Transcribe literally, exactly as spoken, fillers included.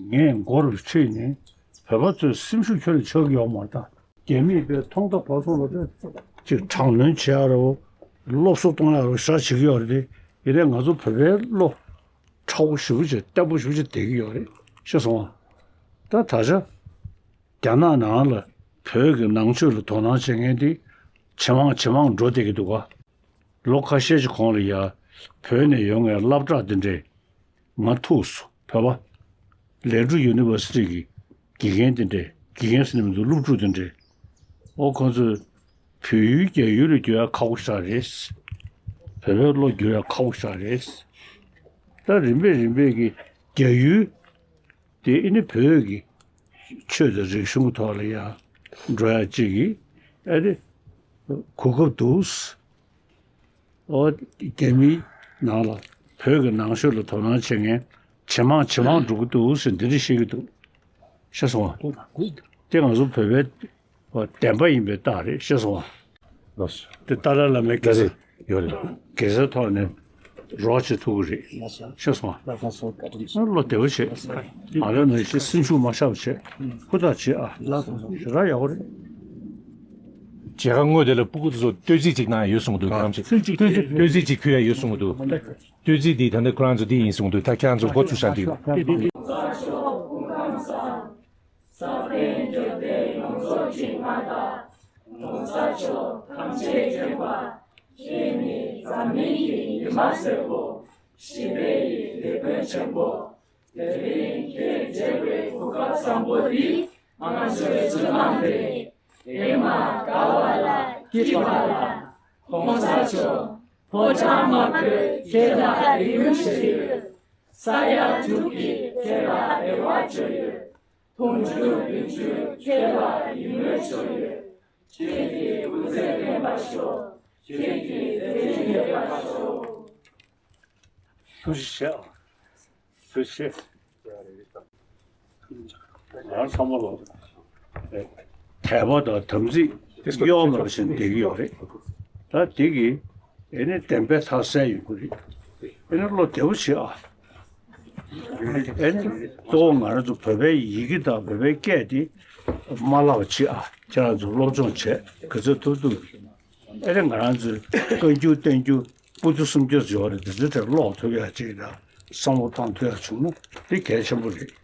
ངས་མགོ་རུ་ཁྲིད་ནས་བོད་པ་ཚོས་སེམས་ཤུགས་ཁྱོན་ནས་ཆག་གི་ཡོད་མ་རེད་ད། རྒྱ་མིས་དཔེ་ཐོག་མཐའ་བར་གསུམ་ལ་དཔེ་ཅིག་དྲག་གནོན་བྱེད་ཡག་རེད་བོ། སློབ་གསོ་གཏོང་ཡག་རེད་བོ་ཞེ་དྲག་བྱེད་ཀྱི་ཡོད་རེད་དེ། ཡིན་ནའི་ང་ཚོ་བོད་པའི་བློ་མཁྲེགས་པོ་ཞེ་པོ་ཅིག་བརྟན་པོ་ཞེ་པོ་ཅིག་བསྡད་ཀྱི་ཡོད་རེད། ཤེས་སོང་ང་། ད་ད་ཆ་རྒྱ་ནག་ནང་ལ་བོད་ཀྱི་ནང་ཆོས་ལ་དོ་སྣང་བྱེད་མཁན་དེ་ཇེ་མང་ཇེ་མང་འགྲོ་བསྡད་ཀྱི་འདུག་ག། ལོ་ཁ་ཤས་ཀྱི་གོང་ལ་ཡ་བོད་ནས་ཡོང་མཁན་སློབ་གྲྭ་དེ་འདྲས། ང་ཐུག་སོང་། བོད་པ་ལན་ཀྲུའུ་ཡུ་ནི་ཝར་སི་ཊི་གི་དགེ་རྒན་དེ་འདྲས། དགེ་རྒན་ཟེར་ནས་མི་འདུག་སློབ་ཕྲུག་དེ་འདྲས། ཨོ་ཁོང་ཚོས་བོད་ཡུལ་རྒྱ་ཡུལ་ལ་འགྱུར་ཡ་ཁག་པོ་ཞེ་དྲག་རེད། བོད་པའི་བློ་འགྱུར་ཡ་ཁག་པོ་ཞེ་དྲག་རེད། ད་རིམ་པས་རིམ་པས་ཀྱི་རྒྱ་ཡུལ་དེ་ཨེ་ནི་བོད་ཀྱི་ཆོས་དང་རིག་གཞུང་གི་ཐོག་ལ་ཡ་འགྲོ་ཡ་གཅིག་གི་ཨེ་ནི་གོ་སྐབས་འདུག། ཨོ། རྒྱ་མིའི་ནང་ལ་བོད་ཀྱི་ནང་ཆོས་ལ་དོ་སྣང་བྱེད་མཁན་ཇེ་མང་ཇེ་མང་འགྲོ་གི་འདུག་ཟེར་འདི་འདྲ་བཤད་ཀྱི་འདུག། ཤེས་སོང་ང་། དེ་ང་ཚོ་བོད་པའི་བདེན་པ་ཡིན་པའི་རྟགས་རེད། ཤེས་སོང་ང་། ལགས་སོ། དེ་ཏཱ་ལའི་བླ་མའི་དགེ་རྩ། ཡོད་རེད། དགེ་རྩའི་ཐོག་ནས་རོགས་བྱེད་ཐུབ་ཀྱི་རེད། ལགས་སོ། ཤེས་སོང་ང་། ལགས་སོ། བཀའ་དྲིན་ཆེ། བློ་བདེ་པོ་བྱེད། ང་རང་ནང་བཞིན་སེམས་ཤུགས་མ་ཆག་པ་བྱེད། ཧུར་ཐག་བྱེད་ཨ། ལགས་སོ། ཞེ་དྲག་ཡག་པོ་རེད། མཇལ་ཁ་དངོས་དེ་ལ་སྤུ་གུ་ཚོ་བསྟོད་ཚིག་ཅིག་གནང་ཡ་ཡོད་གསུངས་འདུག་ཁྱེད་རང་ཚོ་བསྟོད་ཚིག་བསྟོད་ཚིག་ཅིག་ཕུལ་ཡ་ཡོད་གསུངས་འདུག་བསྟོད་ཚིག་འདི་ད་ལྟ་ཁོ་རང་ཚོ་འདི་ཡིན་གསུངས་འདུག་ད་ཁྱེད་རང་ཚོ་མགོ་ཚུགས་ཤག་འདུག་ས་ཆོག་སྐུ་ཁམས་བཟང་། ས་པཎ་འབྱོར་ལྡན་ཡོངས་རྫོགས་ཅིག་མ་དག་༸གོང་ས་མཆོག་ཐམས་ཅད་མཁྱེན་པ། ཁྱེད་ནི་འཛམ་གླིང་གི་ཉི་མ་སེར་པོ། ཞི་བདེ་ཡི་དེད་དཔོན་ཆེན་པོ། དེ་རིང་ཁྱེད་མཇལ་བའི་གོ་སྐབས་བཟང་པོ་འདི་ང་ཚོའི་བསོད་ནམས་རེད། ཨེ་མ་དགའ་བ་ལ་སྐྱིད་པ་ལ། ༸གོང་ས་མཆོག་ཕོ་བྲང་དམར་པོས་ཁྱེད་ལ་རེ་སྐུལ་བྱེད་ཡོད། ས་ཡ་དྲུག་གིས་ཁྱེད་ལ་རེ་བ་བཅོལ་ཡོད། དུང་ཕྱུར་བདུན་ཅུས་ཁྱེད་ལ་ཡིད་སྨོན་བཅོལ་ཡོད། ཁྱེད་ཀྱི་སྐུ་ཚེ་བརྟན་པར་ཤོག་ཁྱེད་ཀྱི་མཛད་འཕྲིན་རྒྱས་པར་ཤོག་ཐུགས་རྗེ་ཆེ། ཐུགས་རྗེ་ཆེ། ང་ཚང་མ་ལ་དད་པ་དང་དམ་ཚིག་གཡོ་མེད་པ་བཞིན་བསྡད་ཀྱི་ཡོད་རེད། ད་འདི་གིས་ཨེ་ནི་བདེན་པའི་མཐའ་གསལ་ཡོང་གི་རེད། ཨེ་ནི་བློ་བདེ་པོ་བྱེད་ཨ། ཨེ་ནི་གཙོ་བོ་ང་རང་ཚོ་བོད་པའི་ཡི་གེ་དང་བོད་པའི་སྐད་དེ་མ་བརླག་པ་བྱེད་ཨ། ཁྱེད་རང་ཚོ་སློབ་སྦྱོང་བྱེད་ག་ཚོད་ཐུབ་ཐུབ། ཨེ་ནི་ང་རང་ཚོའི་བཀའ་འགྱུར་བསྟན་འགྱུར་པོ་ཏི་སུམ་བརྒྱ་ཙམ་ཡོད་རེད། དེ་ཚོའི་གྲས་ཀློག་ཐུབ་ཡ་ཅིག་དང་བསམ་བློ་བཏང་ཐུབ་ཡ་བྱུང་ན་དེ་གལ་ཆེན་པོ་རེད།